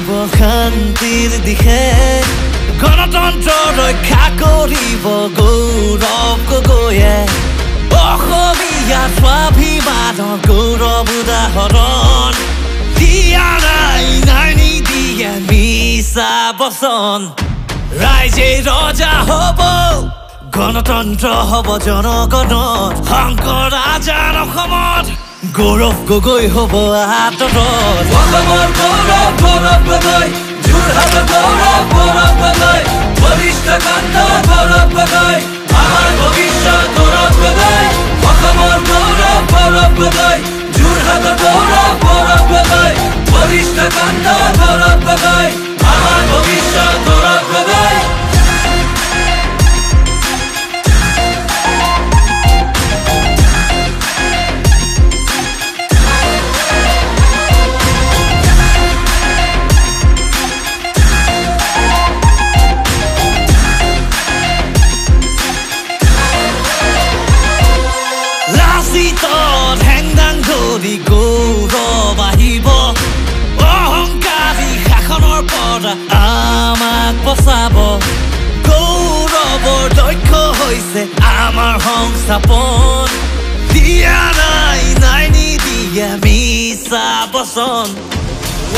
নিব শান্তিৰ দিশে গণতন্ত্ৰ ৰক্ষা কৰিব গৌৰৱ গগৈয়ে অসমীয়া স্বাভিমানৰ গৌৰৱ উদাহৰণ দিয়া নাই নাই নিদিয়ে মিছা বচন ৰাইজে ৰজা হ'ব গণতন্ত্ৰ হ'ব জনগণৰ শংকৰ আজান অসমত গৌৰৱ গগৈ হ'ব আঁতৰত অসমৰ গৌৰৱ গৌৰৱ গগৈ যোৰহাটৰ গৌৰৱ গৌৰৱ গগৈ বলিষ্ঠ কণ্ঠ গৌৰৱ গগৈ আমাৰ ভৱিষ্যত গৌৰৱ গগৈ অসমৰ গৌৰৱ গৌৰৱ গগৈ যোৰহাটৰ গৌৰৱ গৌৰৱ গগৈ বলিষ্ঠ কণ্ঠ গৌৰৱ গগৈ আমাৰ ভৱিষ্যত গৌৰৱ গগৈ গৌৰৱ আহিব অহংকাৰী শাসনৰ পৰা আমাক বচাব গৌৰৱৰ লক্ষ্য হৈছে আমাৰ সংস্থাপন দিয়া নাই নাই নিদিয়ে মিছা বচন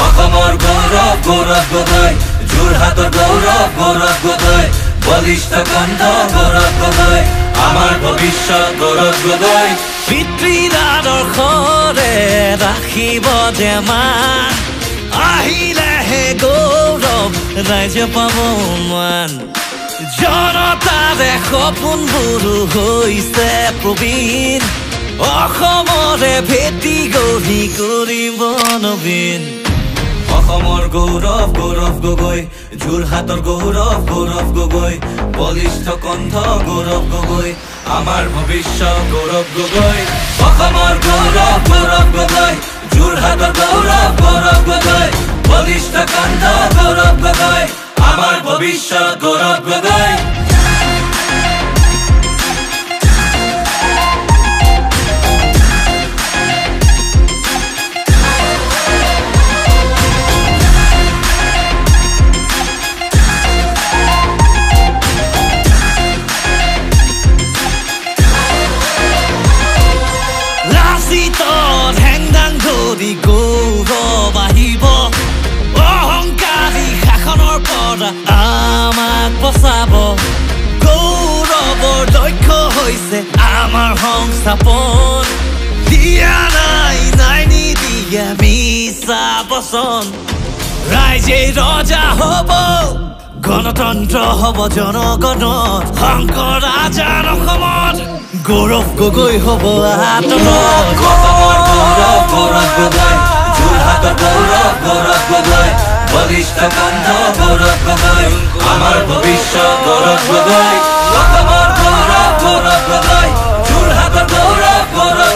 অসমৰ গৌৰৱ গৌৰৱ গগৈ যোৰহাটৰ গৌৰৱ গৌৰৱ গগৈ বলিষ্ঠ কণ্ঠ গৌৰৱ গগৈ আমাৰ ভৱিষ্যত গৌৰৱ গগৈ পিতৃৰ আদৰ্শৰে ৰাখিব যে মান আহিলেহে গৌৰৱ ৰাইজে পাব মান জনতাৰে সপোনবোৰো হৈছে প্ৰবীণ অসমৰে ভেটি গঢ়ি কৰিব নবীন অসমৰ গৌৰৱ গৌৰৱ গগৈ যোৰহাটৰ গৌৰৱ গৌৰৱ গগৈ বলিষ্ঠ কণ্ঠ গৌৰৱ গগৈ আমাৰ ভৱিষ্যত গৌৰৱ গগৈ অসমৰ গৌৰৱ গৌৰৱ গগৈ যোৰহাটৰ গৌৰৱ গৌৰৱ গগৈ বলিষ্ঠ কণ্ঠ গৌৰৱ গগৈ আমাৰ ভৱিষ্যত গৌৰৱ গগৈ গৌৰৱ আহিব অহংকাৰী শাসনৰ পৰা আমাক বচাব গৌৰৱৰ লক্ষ্য হৈছে আমাৰ সংস্থাপন দিয়া নাই নাই নিদিয়ে মিছা বচন ৰাইজে ৰজা হ'ব গণতন্ত্ৰ হ'ব জনগণৰ শংকৰ আজান অসমত গৌৰৱ গগৈ হ'ব আঁতৰত অসমৰ গৌৰৱ গৌৰৱ গগৈ যোৰহাটৰ গৌৰৱ গৌৰৱ গগৈ বলিষ্ঠ কণ্ঠ গৌৰৱ গগৈ আমাৰ ভৱিষ্যত গৌৰৱ গগৈ অসমৰ গৌৰৱ গৌৰৱ গগৈ যোৰহাটৰ গৌৰৱ গৌৰৱ